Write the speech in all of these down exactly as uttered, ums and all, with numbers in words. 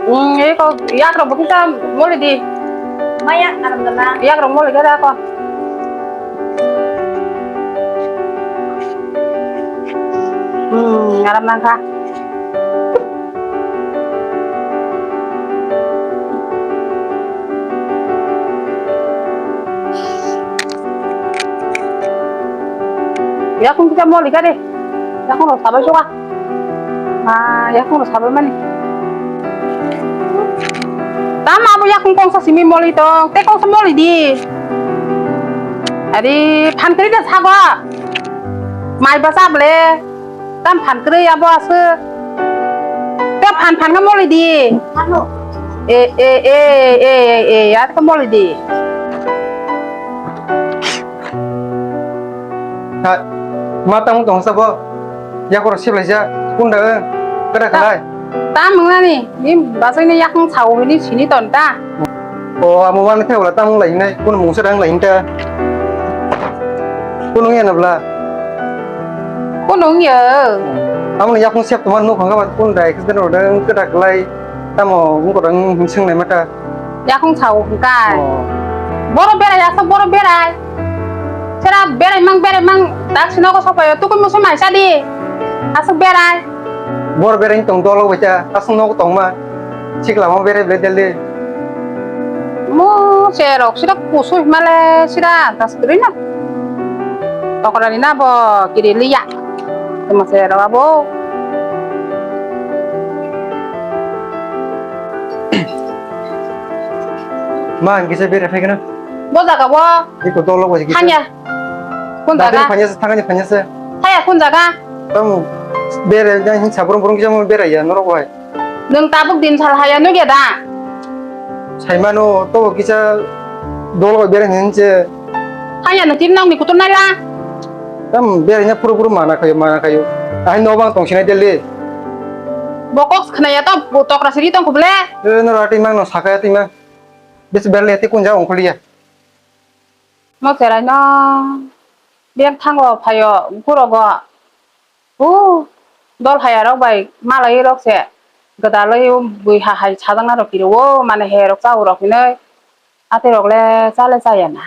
Hmm, eko yak rok bukung ta moli di. Maya aram dana. Yak rok moli gada ko. Hmm, aram nangkha. Yakung kita moli gade. Yakung rok sabai suka. Ma, yakung rok sabai mani. Tam abo yakung kongsa simi moli tong, te kongsa moli di. Ari phan kri da sago. Mai basa ble. Tam phan kri abo aswk. Te phan phan khe moli di. Ano. E, e, e, e, e, e, ya khe moli di. Ha, ma tamo tong sabo. Yakoro siblai ja. Kunda, eh, kada Ta-, kalai. Tam nani, ni basai ni yakung sao ni sini ton ta. O, amo wan khe wala tamo lai nai. Kun mungsa dang lai ta. Kun nung ya na bla. Kun nung ya. Amo ni yakung siap teman nuk hangga bat kun dai khe den odang kada kalai. Tamo, wngkha rang hinsing nai mata. Yakung sao hwnkha. Oh. Boro berai, aswk boro berai. Sera berai mang, berai mang, dak sinogo sopayo, tukui musu mai sadi. Aswk berai. Boro berai tong dolo bacha, aswk nogo tongma. Sikla mo berai ble deli. Mo serok sira kusu himale sira das kri na. Tokrani na bo kiri liya. Tuma serok abo. Ma, ang kisa bere phai gana. Bo jaga bo. Iko dolo bo kisa. Hanya. Kun jaga? Phanya se, thangani phanya se. Haya kun jaga? Tamo bere jang hin sabrum brum kisa mo bere ya norok bai. Nwng tabuk din sal haya nugya da? Saimano to kisa dolo bai bere hin se. Hanya no tin nang ni kutur nai la. Tam bere nya puru puru mana khayo, mana khayo. Ai no bang tong sinai dele. Bokok khnaya to tokra siri tong kuble. E, no rati mang no sakaya ti mang. Bes berle ti kun ja ongkhuliya. Mo cherai no beng thango phaio gurogo. U dol haya rok bai malai rok se gwdalwi bui ha hai sajak na rok kiri o mane he rok cha rok hinoi atwi rok le cha le chaya na.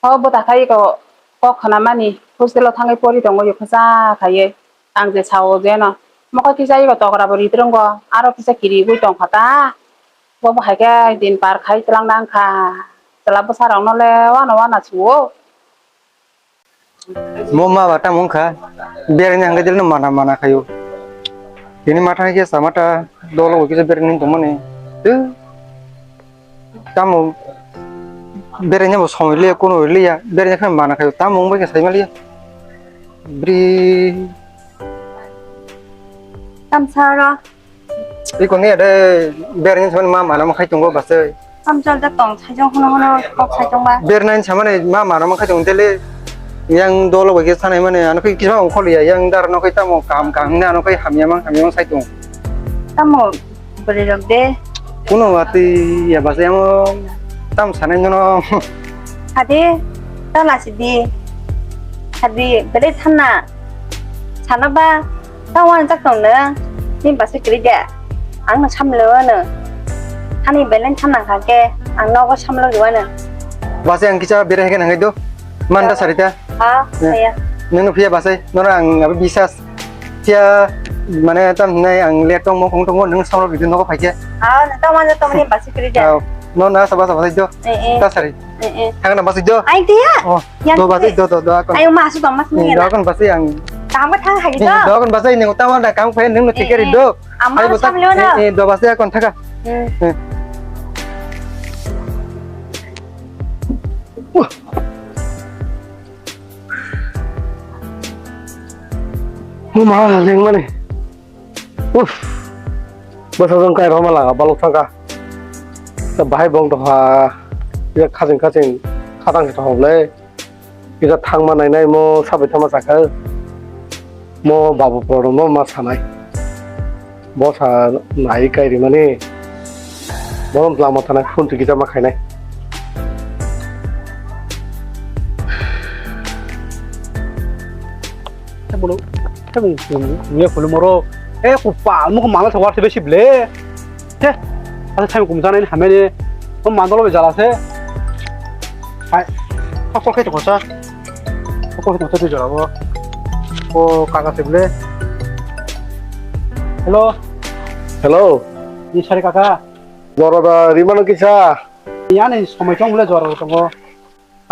O bwta khai ko kok khna mani hostel o thangwi pori tongo yo khe cha khaiwi ang je sao je no mokol kisa iko tokra bo ri trongo aro kisa kiri wi tong kha ta. Bo bo hai khe din par khai twlang dang kha. Chwla bwsa rok no le wana wana chuo. Mo ma ba tamo wngkha, bereng ni hangke dil no mana mana khayo. Tini ma thang khe sama ta dolo bo kisa bereng ni tongmani. Tamo bereng ni bo somoi liya, kono liya, bereng ni mana khayo. Tamo wngbai khe sai ma liya. Bri. Tamsa ro. Iko ni ade bereng ni ma mana ma khai tongo basai. Tamsa da tong sai jong hono hono kok sai tong ba. Bereng ni sama ni ma mana ma khai tong tele. Yang dolo bai khe sanai mani ano khai kisa ong kholi ya yang dar no khai tamo kam kam ne ano khai hamya mang hamya mang sai tong. Tamo bwrwi rok de. Kuno wati ya basai amo tam sanai nono. Hadi tala sidi. Hadi bele thanna. Sana ba. Ta wan jak tong no, ni basi kiri de. Ang no samlo no. Hani belen thanang kha ke, ang nogo samlo rwa no. Basi ang kisa bere hege nangai do. Manda sarita. Ha, saya. Nunu phiya basi, nora ang abi bisas. Phiya mane tam hinai ang le tong mo kong tong mo nung samlo bidu nogo phaike. Ha, ta wan jak tong ni basi kiri de. No na saba saba do. Eh, eh. Ta sari. Eh, eh. Thangna basi do. Ai dia. Oh. Yang do basi do do do akon. Ayo masuk dong mas ni. Do akon basi yang. Kamu thang hai do. Do akon basi ni utama da kamu phe nung no tikeri do. Ama samlo na. Eh, do basi akon thaka. Hmm. Mo ma leng mani. Uff. Bwsajwng kai rwma laga balok thangkha. Ta bahai bong tongkha. Ya khaching khaching khatang se thonglai. Kisa thangma nainai mo sabai thangma sakha. Mo babu poro mo ma sanai. Bo sa nai kai rimani. Bo lama thanai phun twi kisa ma khainai. Tebolo, tebong, tebong, tebong, tebong, moro. Eh, kupa, muko mala sa warse besi ble. Asa thai kum janai hamene. O mandolo be jala se. Hai. Kok kok khe to kosa. Kok kok khe to jala bo. O kaka se bole. Hello. Hello. Ni sari kaka. Boro da rimano kisa. Yani somoi tong bole jora tongo.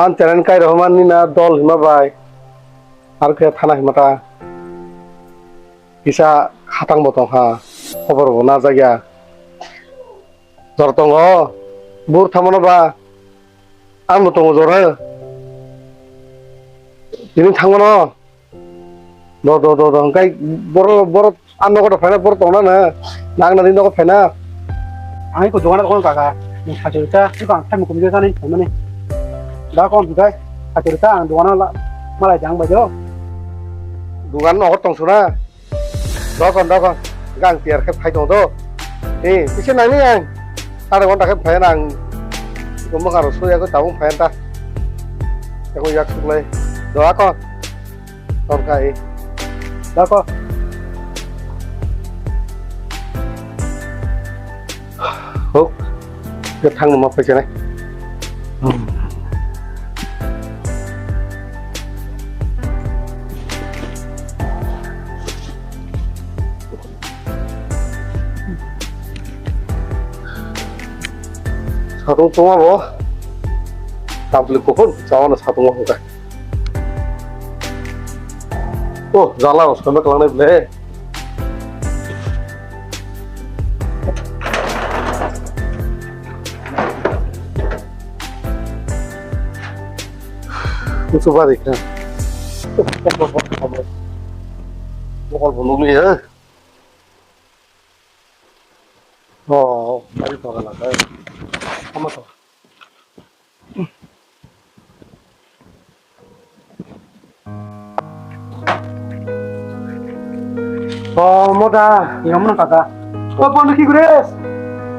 Ang teren kai rohman ni na dol hima bai. Ar khe thana hima ta. Kisa khatang bo tong kha. Khobor bo na jagya. Jor tongo. Bur thamano ba. Ang bo tongo jora. Tini thangmano. Do, do, do, do. Hwnkhe boro, boro, ang nogo phaina boro tongna na. Nang nani nogo phaina. Ang iko dogana tongkha kaka. Ni khachi ta, iko ang thai mukum je sani, mani. Da kon hwnkhe, khachi ta ang dogana la, malai jang bai do. Dogan nogo tongsuna. Dokon, dokon. Gang tiar khe phai tong do. Eh, kisa nangni ang. Ada gonta khe phai nang. Iko mokaro suya ko tabung phai ta. Iko yak suklai. Do akon. Tongkha e. Dako. Hok. Ke thang ma phaisa nai. Satung tongma bo. Tabli kuphur, chawana satung ma hwnkha. Oh, jala o soi ma kwlangnai ble. Kuchu bari kha. Mokol bo nukliya. Oh, bari tola laga. Tama to. Oh, moda, yang mana kaka? Oh, pon ki gres.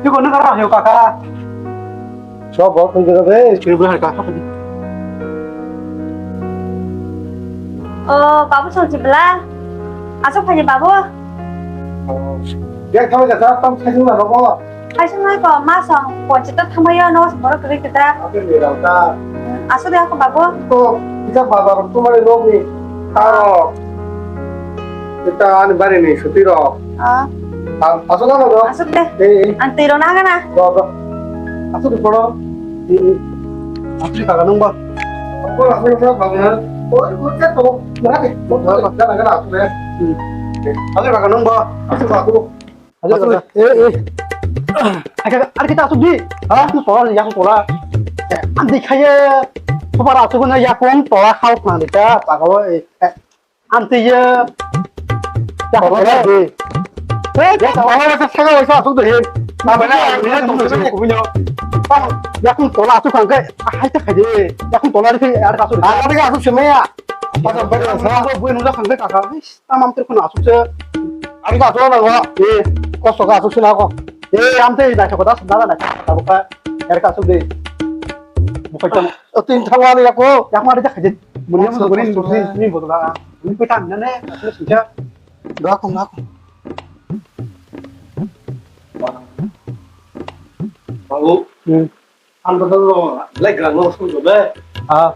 Ki kono kara heo kaka. Sob bol pon gres. Ki gres kaka. Oh, babu song sibla. Asok phani babu. Bek thawi jasa tam sai sung na nogo. Hai sung nai ko ma song ponchito thamai yo no borok kwrwi kwta. Ape ni rang ta. Asok ya ko babu. Ko kita bazar tu mari nogi. Taro. Kita ani bari ni suti ro. Ah. Asok na nogo. Asok de. Eh, eh. Anti ro na gana. Ro, ro. Asok di poro. Eh, eh. Asok di kaga nung ba. Ko la ko la ba na. Ko ko ka to. Na de. Ko la ka na ka na asok de. Asli baga nung ba. Asli baga. Asli baga. Eh, eh. Aga, ar kita asli di. Ha? Aku tola, ya aku tola. Anti kaya. Supar asli guna ya aku tola kau pernah dita. Pagawa, eh. Anti ya. Ya aku tola di. Eh, ya tola itu saya kau itu asli deh. Apa na? Ini tuh saya aku punya. Ya aku tola asli kan kayak. Hai tak aja. Ya aku tola di. Ada asli. Ada asli semua ya. Pasal pada saya. Aku bukan udah kan kayak kakak. Tamam ter khuna asuk se. Ari ka asuk na go. Eh, kosto ka asuk se na go. Eh, am te na chakota da da na. Tabuk ka. Er ka asuk de. Bukai tam. O tin thangwa ni ako. Yak ma de khaje. Mun yam do ni ni ni bodola. Ni pe tan na ne. Asuk se. Ga ko ga ko. Babu. Hmm. Ang to to lai grang no sung to be. Ah.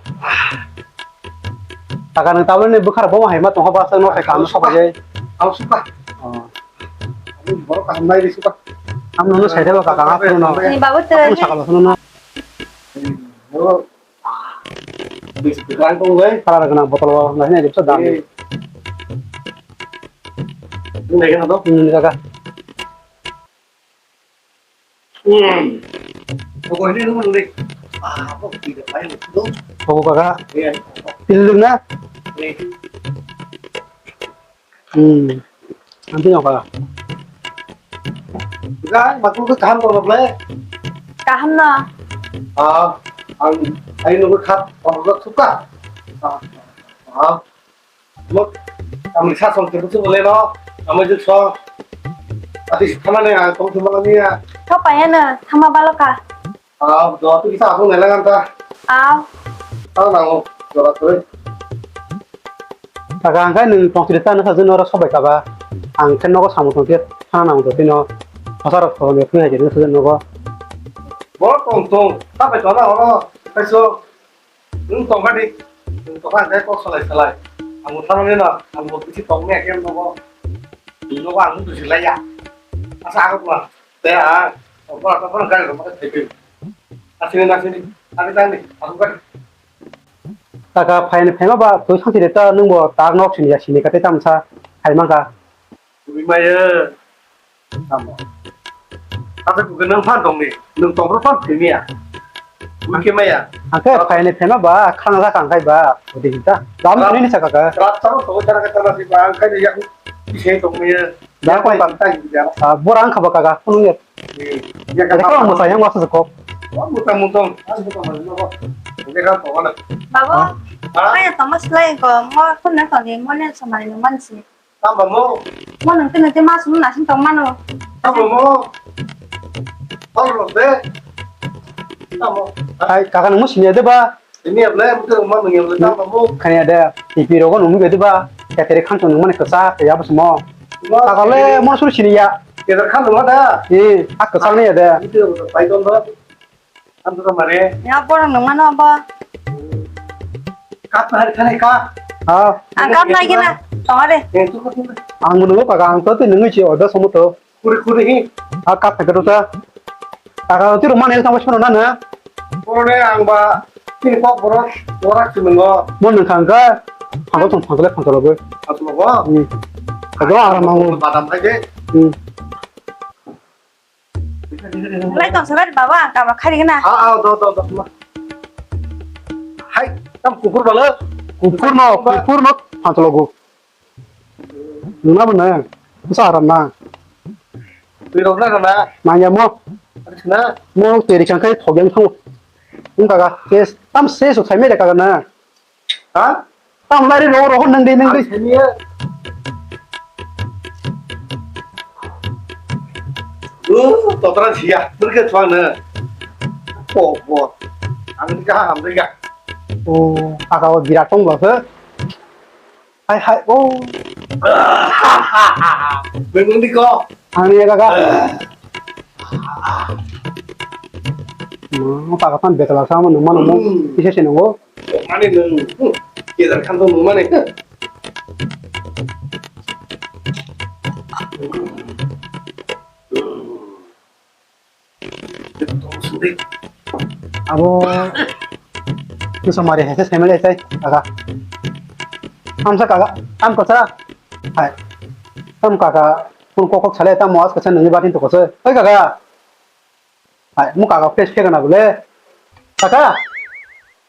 Taka nang tablo ni bukhar bo hai ma tong ba sa no kai kam so ba je. Ang suka. Oh. Ang borok kaham nai ri suka. Ang no sai de ba ka ka no. Ni babu te. Ang sakalo no. Bis grang tong be. Para gana botol wa na ne jepsa dam. Ni jaga. Hmm. Pokok ini lu deh. Ah, apa tidak lain itu? Pokok kaka. Iya. Pilih na. Ini. Hmm. Nanti apa? Kan, batul ke kaham kalau boleh. Kaham na. Ah, ang, ayo nunggu khat, orang suka. Ah, ah. Mo, kami sa song ke busu bole no, kami juk so. Ati thama ne ang tong thama ni ya. Kau payah na, thama balo ka. Ah, do tu kita aku nelang anta. Ah. Tahu nang, do tu. Taka ang kai nung tong sida ta na sa jun ora sobai kaba. Ang ken nogo samu tong sida thana nang do tino. Hosarok thoroni thwi hai khe nung sujak nogo. Bo tong tong, ta bai tona oro, kaiso, nung tong kha di, nung tong kha khe kok salai salai. Ang thano ni no, ang bo kisi tong ya khe nogo. Nogo ang mutu silai ya. Asa ako tuma, te a, tong kha, tong kha, gari rok ma thai phi. Asini, asini, ani tang ni, aku kan. Taka phaini phaima ba twi santi de ta nung bo tak nok sini ya sini kate tamsa hai mangka. Ui maya. Tamo. Asa ku nang phan tong ni, nung tong ro phan thimi ya. Ui ke maya. Angke phaini phaima ba khang la kang kai ba. Odi ta. Dam ni ni saka ka. Rat tamo to ta ka ta si ba ang kai ya. Ise tong maya. Da ko ta. Borang khaba kaga phunung ya. Ada kau musa yang wasu sekop. Muta muta. Babu, kaya tongma slai ko mo phone na tongni mo ne samari no mansi. Tamba mo. Mo nang tene te mas mun nasin tong mano. Tamba mo. Tamba mo. Hai, kaka nang mo sini ada ba? Ini ya, Blai, mungkin rumah nunggu ya, Blai, tambah, Bu. Kani ada T V rogo nunggu gitu, Ba. Ya, teri khan nunggu mana kesak, ya, bos mo. Wah, takale, ini. Mau suruh sini, ya. Kita khan nunggu ada. Ih, aku sang nih ada. Itu, Pak, itu, Mbak. Kan sudah mare. Ya, borang nunggu mana, Ba? Kap hari kane kap. Ah. Ang kap lagi na. Tong ada. Eh, itu kok ini. Ang nunggu, Pak, ang tuh nunggu sih, ada semua tuh. Kuri kuri hi. A kap thangkhe rwsa. Taka rw tiro mani wngkha sono nana. Boroni ang ba chini kok borok borak si nwngo. Mo nung thangkha. Phangkol tong phangkol phangkol logo. Phangkol logo. Hmm. Kajo aram mango. Badam khai de. Hmm. Lai tong sabar baba ang kama khari na. Ah ah do do do ma. Hai tam kukur bala. Kukur no kukur no phangkol logo. Nungna bo nang, bwsa aram na. Twi rok na na. Nangya mo. Aris na. Mo twi rikang kai thok yang thango. Wng kaga, ses, tam ses o thaimai de kaga na. Ha? Tam lari ro ro nang de nang de. Thaimai ya. Uh, totran sia, berke chuang na. Po po. Ang ka ham de ga. Oh, aga o birat tong lo he. Hai hai, oh. Bengong di ko. Ani ya kaka. Mau kaka pan bekal sama nungma nungma. Hmm. Bisa sih nunggu. Mani nung. Hmm. Kita kan tuh nungma nih. Abo kusa mari hai se semele sai aga. Amsa kaga, am kasa. Hai. Am kaka, kun kok kok sale tam was kasa nini batin to kasa. Oi kaga. Hai, mu kaga fresh ke kana bole. Kaka.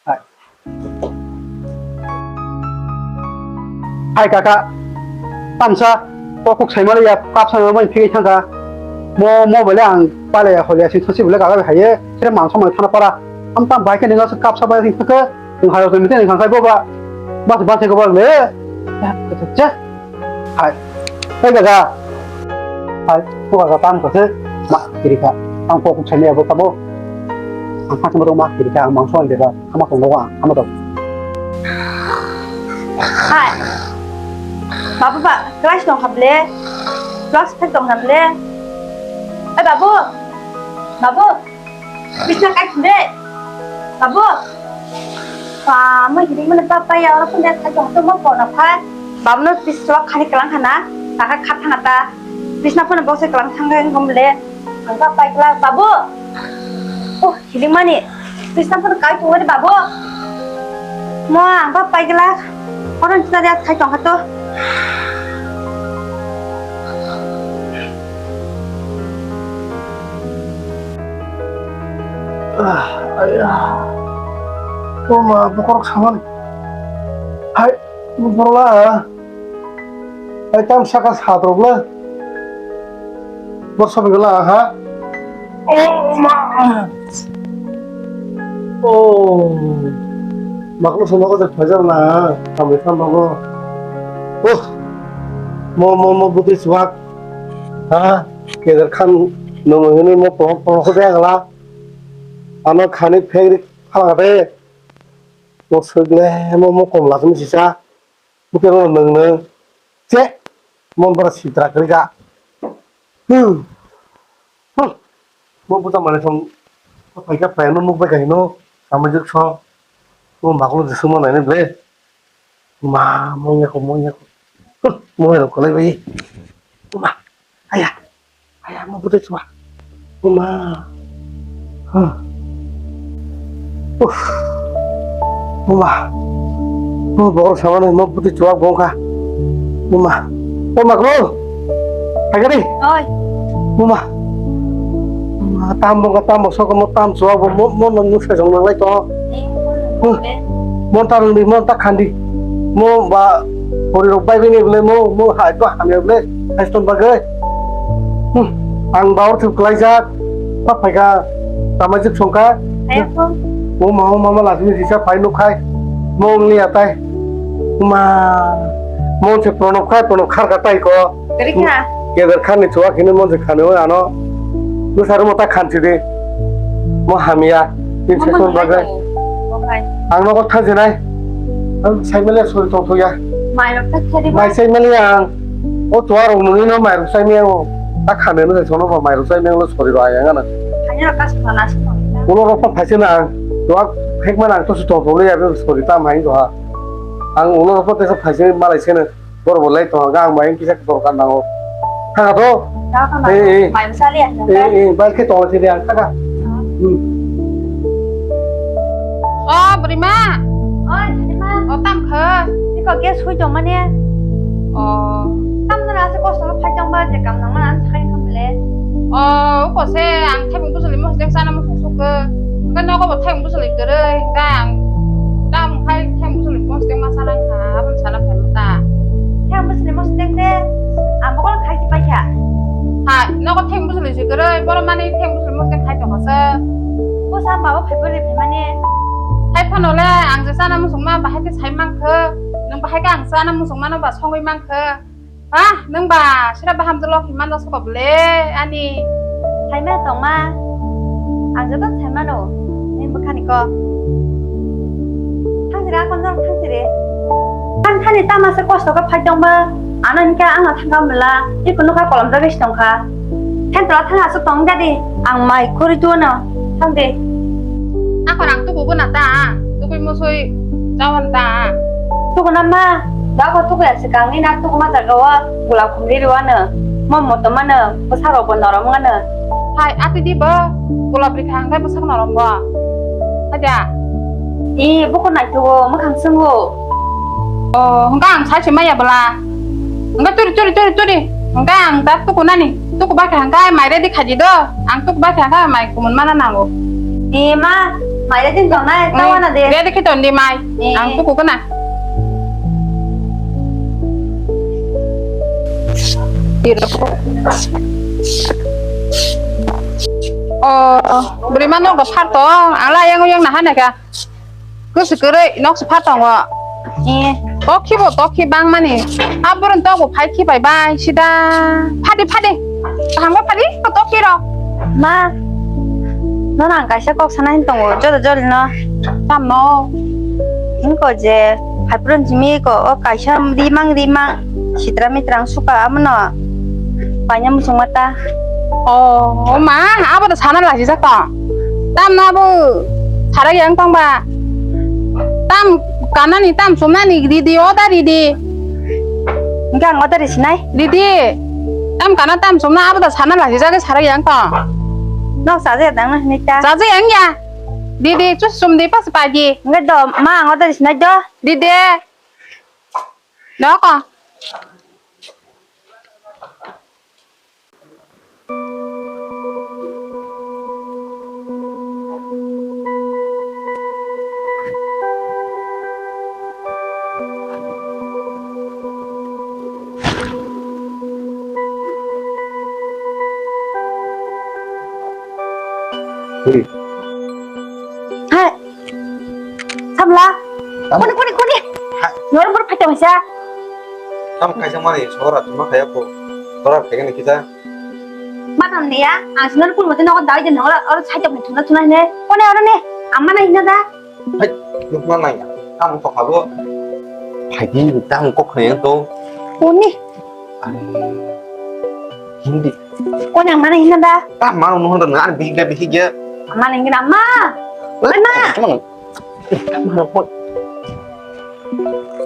Hai. Hai kaka, tamsa, kokuk saimali ya, kap sama mai phigwi thangka. Mo, mo bole ang pale ya hole ya, sing thosi bole kaka bai haye, sere mang sama thana para. Am tam bai ke ninga kap sa bai sing thaka, ning hayo ke mite ning khangkai boba. Bas, bas ke boba le. Ya, cha. Hai. Hai kaka. Hai, ko kaka tam ko se. Ma, kiri ka. Ang kokuk saimali ya bo tabo. Ang khasma rok ma kiri ka, ang mangso ang deba. Hama tong nogo ang, hama tong. Hai. Babu ba, class tong hable. Class phek tong hable. Eh, babu. Babu. Bisna kai de. Babu. Ba, mo hidi mane papa ya, ora pun dia kai tong to mo pona phai. Babu no biswa khani kelang hana. Taka khat hana ta. Bisna phone box e kelang thang thang gom le. Ang ba pai kla babu. Oh, hiling mani. Bisna phone kai thung de babu. Mo ang ba pai kla. Orang kita dia kai thong to. Ah, ayah. Oh, ma, bokor saman. Hai, borola. Ai tam saka satrok le. Bor sobi gala ha. Oh ma. Oh. Maklo somo ko phajal na. Tambe tam bago. Oh. Mo mo mo butri suwak. Ha. Keder khan no mo hini mo pro pro ko de gala. Ano khani phegri khala de. Mo sik le mo mo kom lakni sisa. Buke no nung nung. Che. Mon bara sitra kri ga. Hmm. Mo buta mane song ko phaika phaino nuk bai kaino kamajak so. Mo makulo jesuma naine ble. Ma, mo yako, mo yako. Huh, mo yako kolai bai. Ma, aya. Aya, mo buta chua. Ma. Huh. Uff. Buma. Buma, bokol samano mo buti chuwak bongkha. Buma. Buma, klo. Hai gari. Oi. Buma. Buma, tam bongkha, tam bongkha, soko mo tam chuwak bo, mo, mo no nusai jong nanglai to. Eh, Huh. Mon ta rungdi, mon ta khandi. Mo ba, pori rok bai bini bole mo, mo hai to hamya bole. Hai ton bagai. Hmm. Ang ba or tu klaijak. Pa phaika. Tamajik songkha. Hai ko. Mo ma, mo mama lajini risa phai nuk khai. Mo ongni atai. Ma. Mon se pronok khai, pronok khar ka tai ko. Kari kha. Keder khan ni chuwa khini mon se khani o ano. Mo saru mo ta khan si di. Mo hamya. Tin se ton bagai. Mo khai. Ang nogo tha jinai. Ang sai mele sori tong thoya. Mai rok ta khari ba. Mai sai mele ang. O tuwa rok nungino mai rok sai mele ang. Ta khani no sai sono ba mai rok sai mele sori ro ayang ana. Hanya ka sona na sona. Ulo rok pa phaise na ang. Tuwa phek mana ang to su tong thole ya sori ta mai do ha. Ang ulo rok pa te phaise malai sene. Bor bo lai tong ga ang mai kisa dorkar nango. Tha to. Ta ka Eh, eh. Mai sali ang. Eh, eh, bai ke tong sini ang kha. Hmm. O, Burima. Oi, Burima. O, tam kha. Iko gas hui tong mane. O. Tam na ase kosto phai tong ba je kam nang ma an sakai kham le. O, ko se ang thai bung busuli mo se sana mo su ke. Ka no ko bo thai bung busuli kere. Ka ang tam khai thai bung busuli mo se ma sana kha. Abon sana phai ta. Thai bung busuli mo se te. Ang bo ko khai si pai kha. Ha, no ko thai bung busuli si kere. Boro mani thai bung busuli mo se khai tong se. Bo sa ma bo khai bori phai mane. Hai phano le ang je sana mo sung ma ba hai ke sai mang kha. Nwng bahai khe ang chana muchung mano ba songwi mankha. Ha, nwng ba sira baham jolo hinmano soko bole ani. Saima tongma. Ang joto saimano. Nini bwkhani kok. Thangsiri akon jol thangsiri. Ang thani tama se kosto khe phai tongma. Ano hinkhe ang thangka mela. Iko nokha kolom jagwi si tongkha. Thentwla thang aswk tong jadi, ang mai khori tuono, thang de. Ako nang tuku guna ta, tukui musui jawan ta. Tuku na ma, dako tuku ya sikang ni nak tuku ma jaga wa, gula khumri ruwa no, mom moto ma no, bwsa rok bo norom nga no. Hai, ati di bo, gula bri khang kai bwsa norom bo. Haja. I, buku nai tuku, makhang sungu. Oh, hingka ang sai se maya bela. Hingka turi, turi, turi, turi. Hingka ang ta tuku nani. Tuku bakha hingka mai ready khaji do. Ang tuku bakha hingka mai kumun mana nango. Ni ma, mai ready tong nai, tawa na de. Ready khiton di mai. Ni. Ang tuku kana. Oh, beri mana ko pharto. Ang la yang yang nahan ya ka. Kusu kwrwi nok se pha tongo. Eh. Tokhi bo tokhi bang mani. Aboroni tok bo phai khi bai bai sida. Phadi phadi. Kaham khe phadi to tokhi rok. Ma. Nono ang kaisa kok sana hin tongo. Jori jori no. Tam no. Wngko je. Haiphuru jimi ko o kaisa rimang rimang. Sitra mitra ang suka amono. Paina muchungma ta. Oh, ma, abo to sana lasi jak tong. Tam na bo sarak yang tong ba. Tam kanani, tam sumnani, ridi, oda ridi. Hingke ang oda risinai. Ridi. Tam kana, tam sumna, abo to sana lasi jak sarak yang tong. Nok saje dang na hinita. Saje yang ya. Ridi, chus sum di pas paji. Hingke do, ma, ang oda risinai do. Ridi. Doko. Hai. Samla. Tamo? Kuni, kuni, kuni. Ha. Nor bor phaita masa. Tamo kaisa mani sora tuma khaya ko. Sora khaya ni kita. Matam ne ya, ang sinar kun mate nogo dai de nogo oro chai de thuna thuna ne. Kone oro ne, amma na hina da. Hai, nukma nai. Tamo to khabo. Phaidi tamo kok khaya to. Kuni. Hindi. Kone ang mana hina da? Ta mano no honda na bihik da bihik ya. Mana hina ma. Mana. Mana.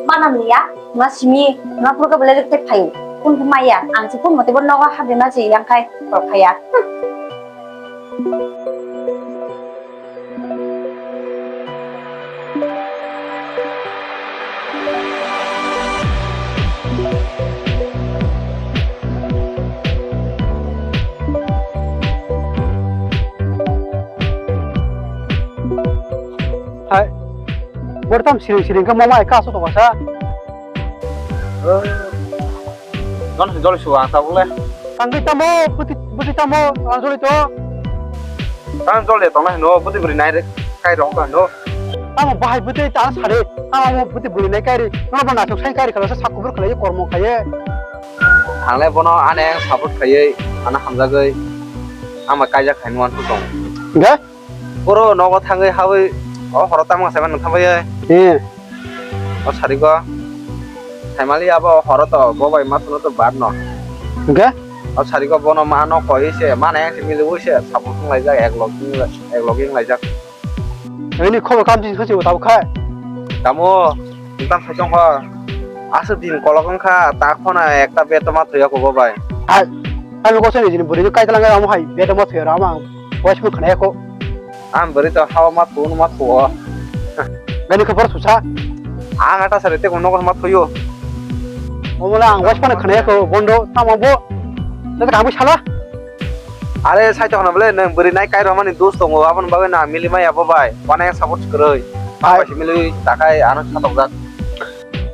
Mana ni ya. Ma simi. Ma pura ka bela tek thayu. Kun maya. Ang si kun mote bon nogo habde ma si yang kai. Kok khaya. Hai, bortam siring siring ke mama eka aso tokasa. Non jol suwa tabule. Tangki tamo, buti buti tamo, anjoli to. Tang jol de tong no, buti buri nai re kai rong ka no. Tamo bahai buti ta sare, tamo buti buri nai kai re. No ba na sok sai kai re kala sa kubur kala ye kormo khaye. Ang le bono ane support khaye, ana hamjagoi, ama kaijak khaini wan tong. Ga? Boro nogo thangwi hawi o horo tamo se man thangwi. Eh. O sarigo. Thaimali abo horo to bo bai ma thuno to bar no. Hwnkhe? O sarigo bono ma no koi se mana yang se mili wi se sabu thung laijak ek log ek log ing laijak. Ini khobo kam jin khosi tabo khai. Tamo, tang khai tong kho. Asa din kolok wngkha ta khona ekta beto ma thuya ko bo bai. Ai, ami ko se ni jin buri kai talang amo hai beto ma thuya amo. Wai sung khana ko. Ang bwrwi to hawa ma thu, ma thu o. Gani khe borok susa. Ang ata sari te kono ma thuyo. Omola ang waisa phano khwnaya kho bondo tamo bo. Tata kangwi sala. Are sai to hwnna bole nang bwrwi nai kai romani dos tongo, aboni bagwi na mili maya bo bai. Wana yang support kwrwi. Hai. Bai mili takai ano satokjak.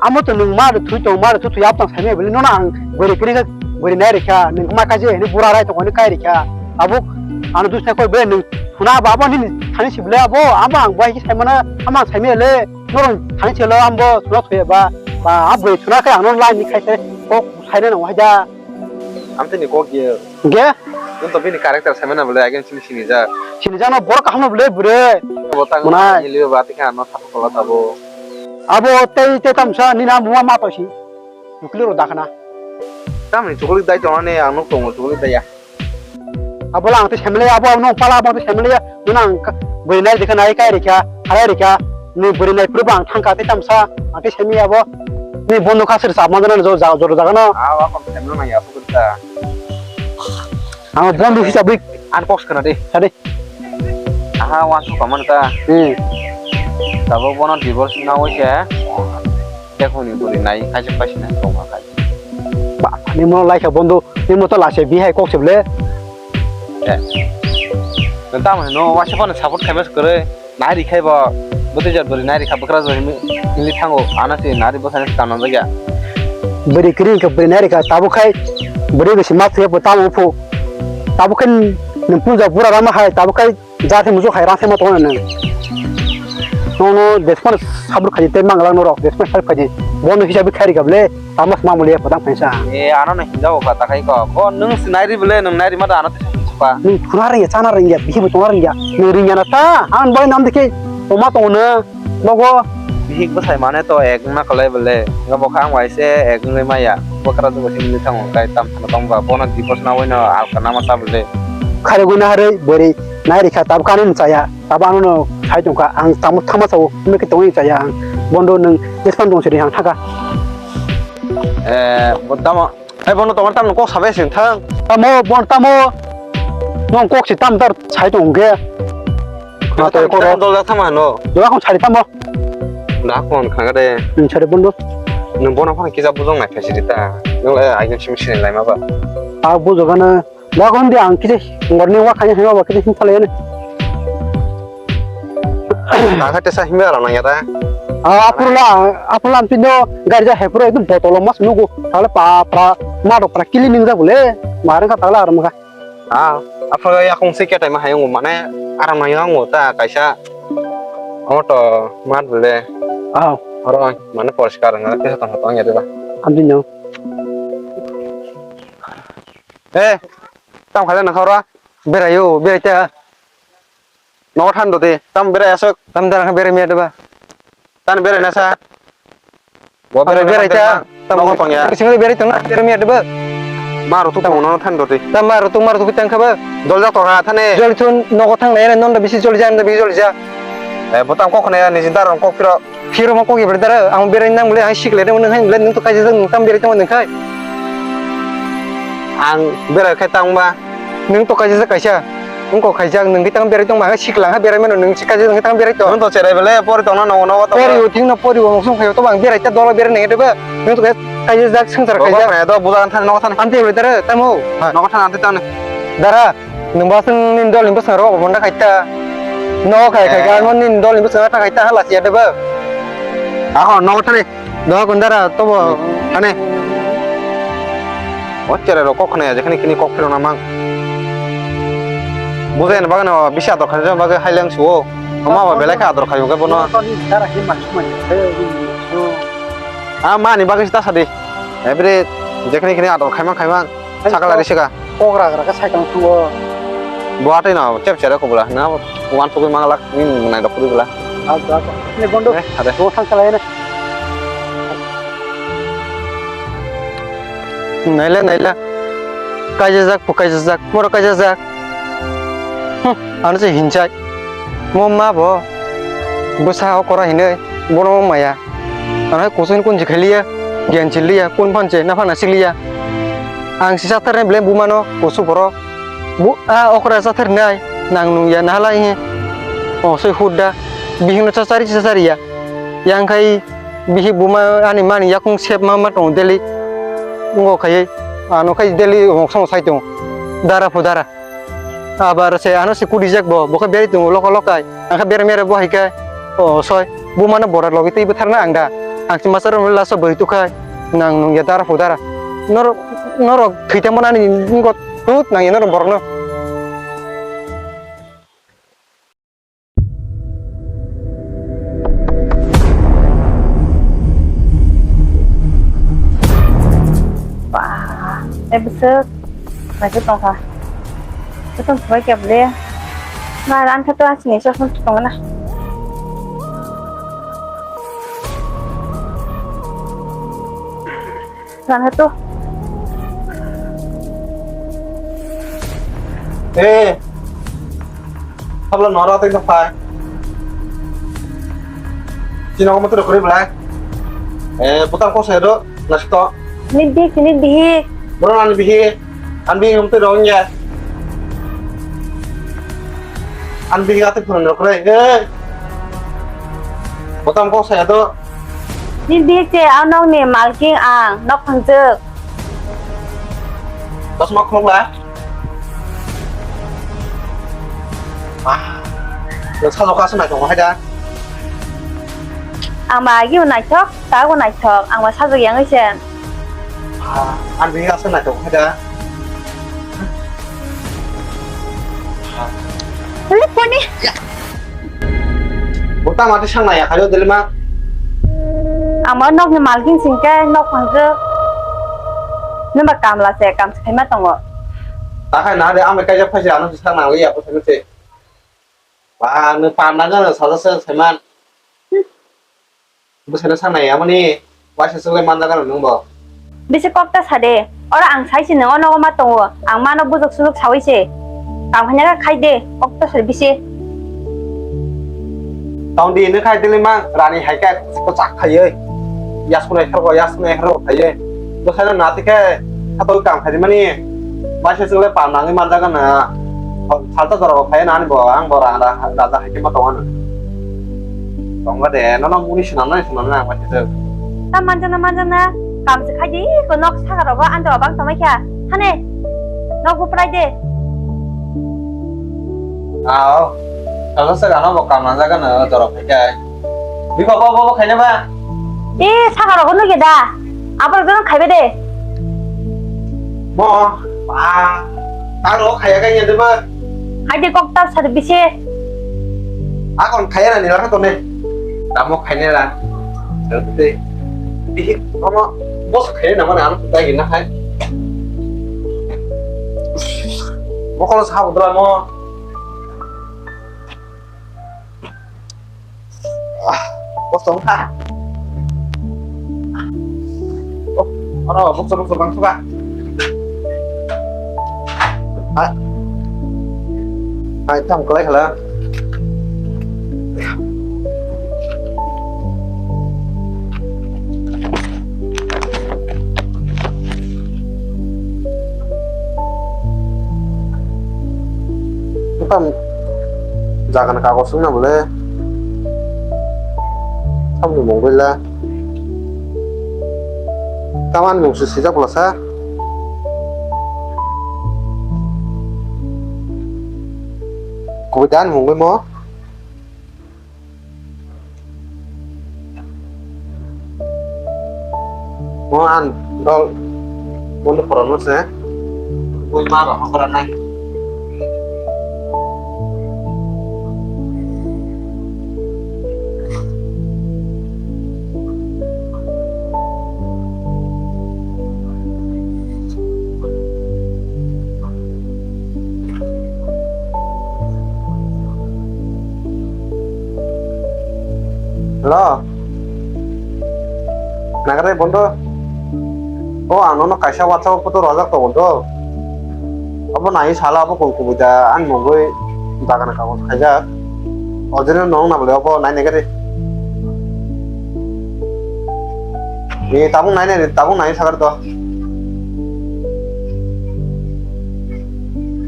Amo to nwng ma rwthui tong, ma rwthui thui, abo tong saimaya bwle, nono ang bwrwi kwrwi khe bwrwi nai rwkha, nwng ma kaisa hwnwi bura rai tongmani kai rwkha. Abo ano dusna koi bwle nwng thuna abo, abo nini thani si bwle abo, abo ang bai khe saimano, amo ang saimaya le, norok thani si lo ambo thuna thuya ba, ba a bwrwi thuna khe ang no line ni khai se kok saina nang wahai da. Amtwini kok ye. Ge? Nwng to bini character saimano bwle, again sini sini ja. Sini jano borok kaham no bwle bwrwi. Bo tang Mwnai. Ni liyo ba tikha ano sapa kola tabo. Abo tei tei tamsa nini amo ma ma tosi. Chukli ro dakhna. Tamni chukli dai tongani ang nuk tongo chukli dai ya. Abo lang tei semle abo no pala abo tei semle ya. Nuna ang ka-, bwrwi nai dikha nai kai rikha, harai rikha. Ni bwrwi nai pruba ang thangka tei tamsa. Ang tei semi abo. Ni bondo khasir sa manjana jo ja-, joro jagano. Awa kon semle nang ya pukuri ta. Ang bondo hisabwi. An kok khna di. Sadi. Aha, wansuk pamano ta. Hmm. Tabuk bono divorce nawi se. Tekhoni bwrwi nai kaisa paisina tongma khai. Ba, nimo lai kha bondo, nimo to lase bihai kok se ble. Eh. Tamo no waisa phano support khaima se kwrwi. Nai ri khai bo. Bwtwi jat bwrwi nai ri kha bwkra jat himi, himi thango. Ano se nai ri bwsani tana jagya. Bwrwi kwrwi kha bwrwi nai ri kha. Tabuk khai bwrwi bisi ma thuya bo tamo phu. Tabuk khai nung puja bura rama hai. Tabuk khai Jati muchuk hai rang sema tongo nang. Nono desmano sabur khaji tei manglak norok desmano sabur khaji. Bono hisabi khairi kable tamo sma muli ya padang phaisa. E ano no hinja o kata khai ko. Ko nung sinai ri bole nung nai ri ma da ano tisa suka. Nung thuna ringya chana ringya bihi bo tona ringya. Nung ringya na ta ang bai nam dikhe toma tongo na. Bogo. Bihik bwsai mane to ek wngna kwlai bwle. Wngkha bo kha ang bai se ek wngwi maya. Bwkra jwk se wngwi thango, tai tam phano tong ba. Bono divorce nawi no alka nama sa bwle. Khare guna harwi bwrwi nai rikha, tabuk ani no chaya. Tabuk ano no sai tongkha. Ang tamo thangma sao, himkhe tongwi chaya ang. Bondo nwng jespan tong siri ang thaka. Eh, bo tamo. Hai bono tongma tamno kok sabai sing thang. Tamo bon tamo. Nong kok si tam tar sai tong ge. Na to ko dol jak thama no. Dol kon sari tamo. Da kon khaga de. Sari bondo. Nung bono phang kisa bujong nai phai siri ta. Nung le ai sim sini lai ma ba. A bujogana. Da kon di ang kisa ngorni wa khanya hema ba kisa sim phalai ne. Nang kha tesa himya rang nang ya ta. Ah, apurla, apurla ampino gari ja hepro ekdom botolo mas nugo. Tale pa pra ma do pra kili ning ja bole. Marang ka tala aram ka. Ah, apurla ya kong se kya time hayung mane aram hayung ta kaisa. Omo to mat bole. Ah, oro mane poriskar nang kisa tong tong ya de ba. Ampino. Eh, tam khala nang khora. Berayo, berai ta. Nogo thando de, tam berai asok. Tam dara kha berai miya deba. Tan berai nasa. Bo berai berai ta. Tam nogo tongya. Singli berai tong, berai miya deba. Ma rw tuk tamo no than doti. Ta ma rw tuk ma rw tuk tang kha ba. Jol ja tor ha thane. Jol thun nogo thang nai non da bisi jol ja da bisi jol ja. Eh, botang kok khne ni jindar kok piro. Phiro mo kok ibre dara ang berai nang le hai sikle nang hai le nung to kaisa nung tam berai tong nang khai. Ang berai khai tang ba. Nung to kaisa kaisa. Nung ko kaisa nung tang berai tong ma siklang ha berai mano nung kaisa nung tang berai to. Nung to cherai bele pori tong na no no to. Pori uting no pori wo sung khai to bang berai ta dolo berai nang de ba. Nung to kaisa jak sung jar kaisa. Ko do buja than no than. Ante berai dara tamo. No than ante tang. Dara. Nwng bo aswk nini dol ni bwskango rw bo manda khai ta. No khai khai Eh. Gan nini dol ni bwskango ta khai ta hala siya de bo. Aho no thani. Do kon dara to bo thani. O chere ro kok khna ya jekhani kini kok phiro na mang. Bujai na bagano bisi ador khaina bagwi hai lang suo. Oma ba belai kha ador khayo ga bono. Dara hi mas mas. Ah mani bagwi ta sadi. Every jekhani kini ador khaimang khaimang. Sakala risi ka. Kok rak rak ka sai tong tong o. Bo atwi no chep chere ko bula. Na wan sugui mangalak ni nai dok kuri bula. Aw da ko. Ne bondo. Eh, ade. Bo thang kala ne. Naila naila. Kaijajak po kaijajak. Moro kaijajak. Hmm, ano se hinchai. Mo ma bo. Bwsa okora hinwi. Bono maya. Ang hai kuchung kun jikhailiya, giyan chiliya, kun phan che, na phan asikliya. Ang si chathar nai belai buma no, kusu borok. Bu, a okra chathar nai, nang nung ya, na halai he. O, soi hudda, bihing no chachari chachari ya. Yang khai, bihi buma ani mani yakung sep ma ma tong deli. Ngo khai, ano khai deli ong song sai tong. Dara pu dara. Abar se ano se kudijak bo, bo khe berai tongo loka lokai. Ang khe berai merai bo hai khe, o soi, buma no bora logi twi bwtharna ang da. Ang se masa rok laso bwrwi tukhai, nang nung ya dara pu dara. Norok, norok thwi tamo nani nungo tut nang ya norok borok no. Ba, eh, besok. Lagi tongkha. Betul, sebaik ya, beli. Nah, lan satu asli, so, so, tongkha na. Sana tu. Eh. Habla nora teng phai. Chino mo tu kori belai. Eh, putar ko sedo, nasto. Ni bihik, ni bihik. Bro, ani bihik. An bihik mo tu rong ya. An bihik ate phun rok re. Eh. Putar ko sedo. Ni bihik che, ang nokni malking ang, nok phangjak. Chosma khulok la. Ah, nang sajok aswk naithok hai da. Ang ba agi bo naithok, ta bo naithok, ang ba sajok yang se. Ah, ang bini aswk naithok hai da. Lukuni. Bo tamo tei sang naiya khaio delima. Amo nokni malking singkhe nok phangkhe. Nwng ba kamla se kam se khaima tongo. Takhai na de amai kaijak phaisa ano se sang nang liya bwsano se. Ba nwng panda gana sajak se saiman. Bwsano sang naiya mani. Waisa swk lai manjak gana nwng bo. Bisi kok ta sa de. Oro ang sai se nwng o nogo ma tongo. Ang mano bujok sujuk saui se. Tang phanya kha khai de. Kok ta sa de bisi. Tong di nwng khai dili mang rani hai khe kwchak khaiwi. Yaskunai khargo yaskunai khargo khaiwi. Bwsano nati khe khatoi tang khai mani. Waisa swk lai pal nangwi manjak gana. Salta jora bo phai nani bo ang bo ra-, ra-, raja hai khe ma tongo ano. Tongba de, nono muni swnamnai swnamnai ang bai thajak. Ta manjakna manjakna, kam se khai di, ko nok saka rogo ando abang tongmai kha. Hane, nok bo prai de. Ao, kaisa se gana bo kam manjak gana jora phai kha. Bi baba baba khaina ba? E, saka rogo nugi da. Aborok jono khaibe de. Mo, ba, ta ro khaya kanya de ba. Hai de kok ta sa de bisi. Akon khaya na nila ka to ne. Tamo khaine ra. Te. Bihi, mo, bos khaine na mane ano ta gina khai. Mo kono sa budra mo. Ah, bos tong kha. Oh, ano, bos tong, bos tong kha. Hai. Hai, tam kwlai khala. Tam jaga ni kagoj wngna bole. Tam ni mungwi la. Tamo ani mung se swijak bwlasa. Kubui da ani mungwi mo. Mo ang dol bondo porano se. Bui ma ba hokora nai. Hello. Nagare bondo. O, ang nono kaisa WhatsApp o photo rojak tongo do. Obo nai sala obo kung kubui da ang mungwi bagana kagoj khaijak. Original nong na bole obo nai nai gari. Ni tabung nai nai tabung nai sagar do.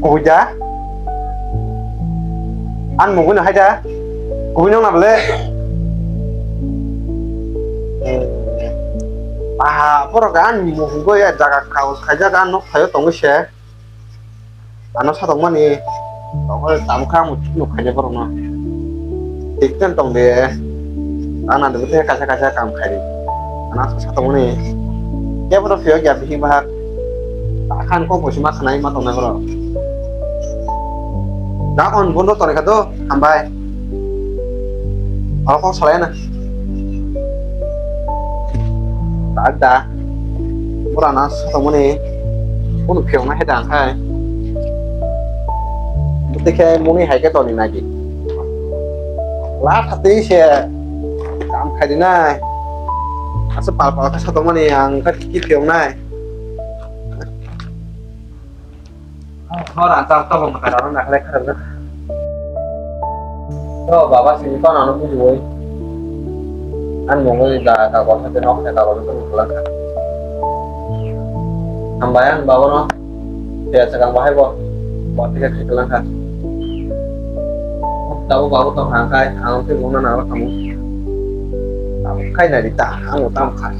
Kubui da. Ang mungwi no hai da. Kubui nong na bole. Aha, borok ang mungwi ya jaga kagoj khaijak ang nok thaio tongwi se. Ano satokmani tongkol tamkha ang nuk khaijak borokno. Thik ten tong de. Ang nang de kaisa kaisa kam khai. Ano satokmani. Kebo to phiyok ya bihik bahak. Akhan kok bosi ma khanai ma tongnai borok. Da kon bondo tore kha do hambai. Oro kok salai na. Tak da. Pura na satokmani. Bono phiyok na hai da khai. Bwtwi khe muni hai khe toni nagi. La thatwi se kam khai di nai. Asa pal pal khe satokmani ang khe ki phiyok nai. Hor ang char tabuk mwtai rok nakhlai kha rwkha. To baba sini to ano bujiwi. Ang mungwi da kagol hati nok da kagol hati mwtai langkha. Hambai ang baba no. Dia segang bahai bo. Bo tiga khe langkha. Tabuk baba to hangkai ang twi bungna nang khamu. Tabuk khai nai di ta ang tam khai.